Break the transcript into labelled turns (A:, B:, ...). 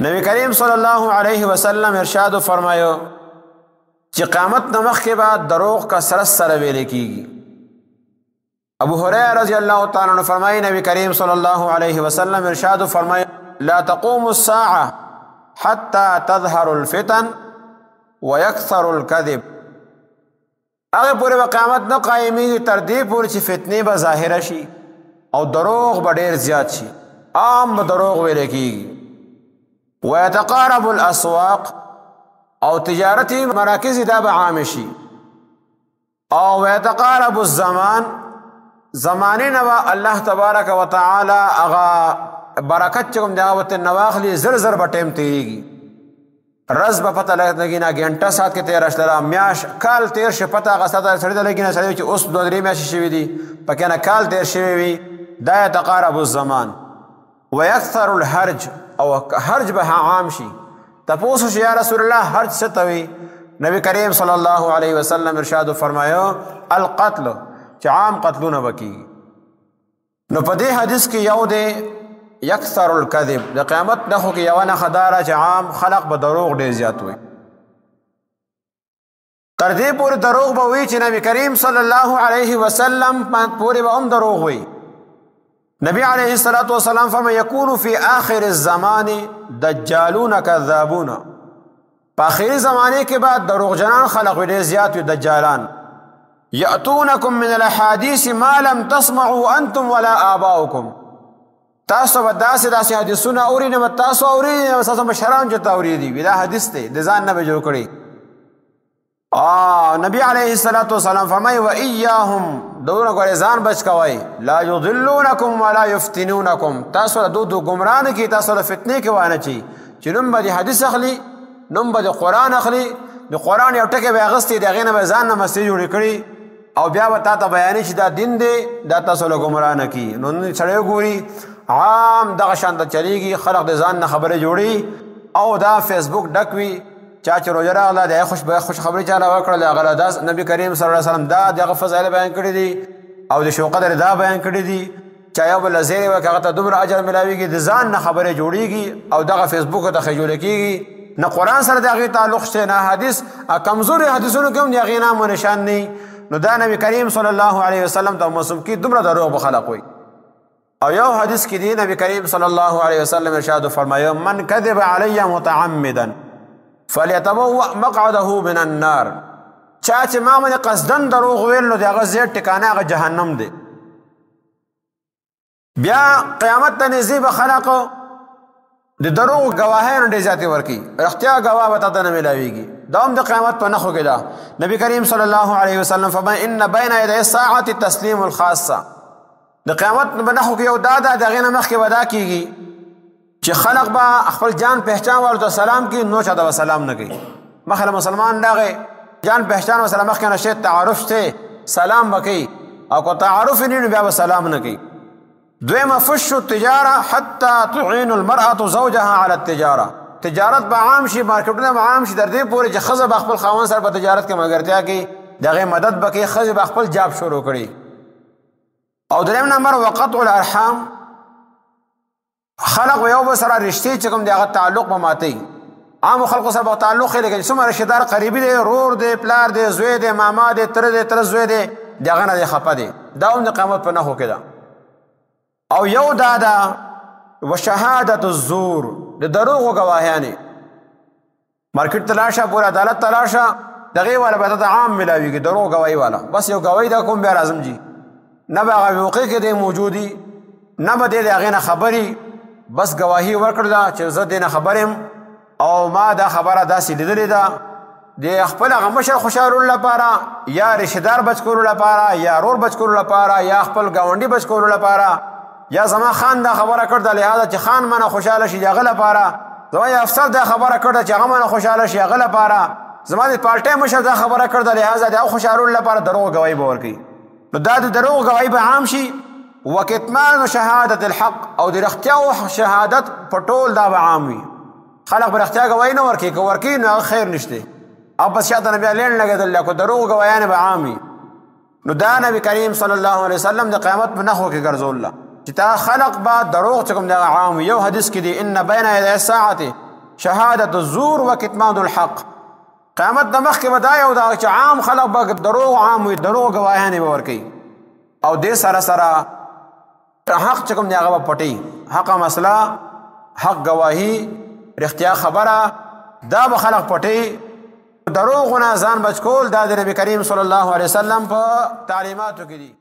A: نبی کریم صلی الله علیه وسلم ارشاد فرمایو چې قیامت نه مخکې به دروغ کثرت سره ویل کیږي. ابو هريره رضی الله تعالی عنہ فرمایي نبی کریم صلی الله علیه وسلم ارشاد فرمایي لا تقوم الساعه حتى تظهر الفتن ويكثر الكذب. هغه پورې به قیامت نه قایمیږي تر دې پورې چې فتنې به ظاهره شي او دروغ به ډېر زیات شي، عام به دروغ ویل کیږي. ويتقارب الاسواق او تجارتي مراکز دا به عام شي. او ويتقارب الزمان، زمانه نه به الله تبارک وتعالی هغه برکت چې کوم دی هغه ورته نه واخلي، زر زر به ټایم تېرېږي، رز به پته لګي نه، ګنټه ساعت کې تېره شله، میاشت کال تېر شي پته هغه ساعت سړي ته لګي نه، سړی چې اوس دوه درې میاشتې شوي دي پکې نه کال تېر شوی وي. دا یتقارب الزمان. ویکثر الحرج، او حرج به عام شي. تپوس شي یا رسول الله حرج څه ته وي؟ نبی کریم صلی الله علیه وسلم ارشاد فرمایو القتل، چې عام قتلونه به کېږي. نو په دې حدیث کې یو دی یکثر الکذب، د قیامت نښو کې یوه نښه دا ده چې عام خلق به دروغ ډېر زیات وي. تر دې پورې دروغ به وي چې نبی کریم صلی الله علیه وسلم پورې به هم دروغ وي. نبی علیه الصلاة والسلام فرمایي یکون فی آخر الزمان دجالون کذابون. په آخري زمانې کې به دروغجنان خلق وي، ډېر زیات وي دجالان. یأتونکم من الاحادیث ما لم تسمعوا انتم ولا آباؤکم. تاسو به داسې داسې حدیثونه اوري، نه به تاسو اوري نه به ستاسو مشران چې ته اورېدي وي. دا حدیث دی، د ځان نه به جوړ کړي. نبی علیه الصلاة والسلام فرمایي و ایاهم، دونه ګورې ځان بچ کوئ، لا یضلونکم ولا یفتنونکم. تاسو له دوی ګمراه نه کړي، تاسو له فتنې کې وانه چي چې نوم به د حدیث اخلي، نوم به د قرآن اخلي، د قرآن یو ټکی به یې اخیستی، د هغې نه به ځان نه مسلې جوړې کړي او بیا به تا ته بیانوي چې دا دین دی، دا تاسو له ګمراه نه کړي. نو نن سړی وګوري عام دغه شان ته چلېږي، خلق د ځان نه خبرې جوړي او دا فیسبوک ډک وي. چا چې روژه راغله د خوش خبرې چاله وکړله، هغه له داس نبی کریم صلی الله علیه وسلم دا د هغه فضایل بیان کړي دي او د شوقدر دا بیان کړي دي. چا یو بل زیری وکړ هغه ته دومره اجر میلاویږي، د ځان نه خبرې جوړیږي او دغه فیسبوک ته خجول کېږي. نه قرآن سره د هغې تعلق شته نه حدیث، کمزوري حدیثونو کې هم د هغې نام و نشان نه. نو دا نبی کریم صلی الله علیه وسلم ته موسم کې دومره دروغ به خلق وي. او یو حدیث کې دی نبی کریم صلی الله علیه وسلم ارشاد فرمایو من کذب علی متعمدا فلیتبوأ مقعده من النار. چا چې ما باندې قصداً دروغ ویل نو د هغه ځای ټکانه هغه جهنم دی. بیا قیامت ته نږدې به خلق د دروغ ګواهیانو ډېر زیاتې ورکوي، رښتیا ګواه به تا ته نه میلاویږي. دا هم د قیامت په نښو کې ده. نبی کریم صلی الله علیه وسلم فرمایي ان بین یدی الساعة تسلیم الخاصة. د قیامت په نښو کې یو دا ده، د هغې نه مخکې به دا کېږي چې خلق به خپل جان پهچان والو ته سلام کوي، نور چا ته به سلام نه کوي. مخې له مسلمان راغی جان پهچان ورسره مخکې نه شی تعارف شته، سلام به کوي، او که تعارف یې نه نو بیا به سلام نه کوي. دویمه فش التجاره حتی تعین المرأة زوجها علی التجاره. تجارت به عام شي، مارکیټونه به عام شي، تر دې پورې چې ښځه به خپل خاوند سره په تجارت کې ملګرتیا کوي، د هغې مدد به کوي، ښځې به خپل جاب شروع کړي. او دریم نمبر وقطع الارحام، خلق به یو بل سره رشتې چې کوم دی هغه تعلق به ماتوي. عامو خلقو سره به تعلق ښه، لیکن څومره رشتهدار قریبي دی، رور دی، پلار دی، زوی دی، ماما دی، تره دی، تره زوی دی، د هغه نه دی خفه دی. دا هم د قیامت په نښو کې ده. او یو دا ده وشهادت الزور، د دروغو ګواهیانې. مارکیټ ته لاړ شه، پورې عدالت ته لاړ شه، دغې والا به ته عام میلاویږي، دروغ ګواهي والا. بس یو ګواهي دا کوم بیا راځم جي، نه به هغه موقع کې دی موجودي، نه به دی د هغې نه خبري، بس ګواهي ورکړله چې زه دې نه خبر یم او ما دا خبره داسې لیدلې ده. د خپل هغه مشر خوشحالولو لپاره، یا رشتهدار بچ کولو لپاره، یا رور بچ کولو لپاره، یا خپل ګاونډي بچ کولو لپاره، یا زما خان دا خبره کړ ده لهذا چې خان منه خوشحاله شي د هغه لپاره، زما یو افسر دا خبره کړ ده چې هغه منه خوشحاله شي هغه لپاره، زما د پارټۍ مشر دا خبره کړ ده لهذا د هغه خوشحالولو لپاره دروغ ګواهي به ورکوي. نو دا د دروغ ګواهي به عام شي. وکتمان شهادت الحق، او د رښتیاو شهادت په ټول دا به عام وي. خلق به رښتیا ګواهي نه ورکوي، که ورکوي نو هغه خیر نشته، او بس شاته نه بیا لین لګېدل، که دروغ ګواهیانې به عام وي. نو دا نبی کریم صلی الله علیه وسلم د قیامت په نښو کې ګرځوله چې تا خلق به دروغ چې کوم دغه عام وي. یو حدیث کې دی ان بین یدی الساعة شهادت الزور وکتمان الحق. قیامت د مخکې به دا یو دا چې عام خلک به دروغ عام وي، دروغ ګواهیانې به ورکوي، او دې سره سره حق چې کوم دی هغه به پټوي. حق مسله، حق ګواهي، رښتیا خبره، دا به خلک پټوي. دروغونه ځان بچ کول دا د نبی کریم صلی الله علیه وسلم په تعلیماتو کې دي.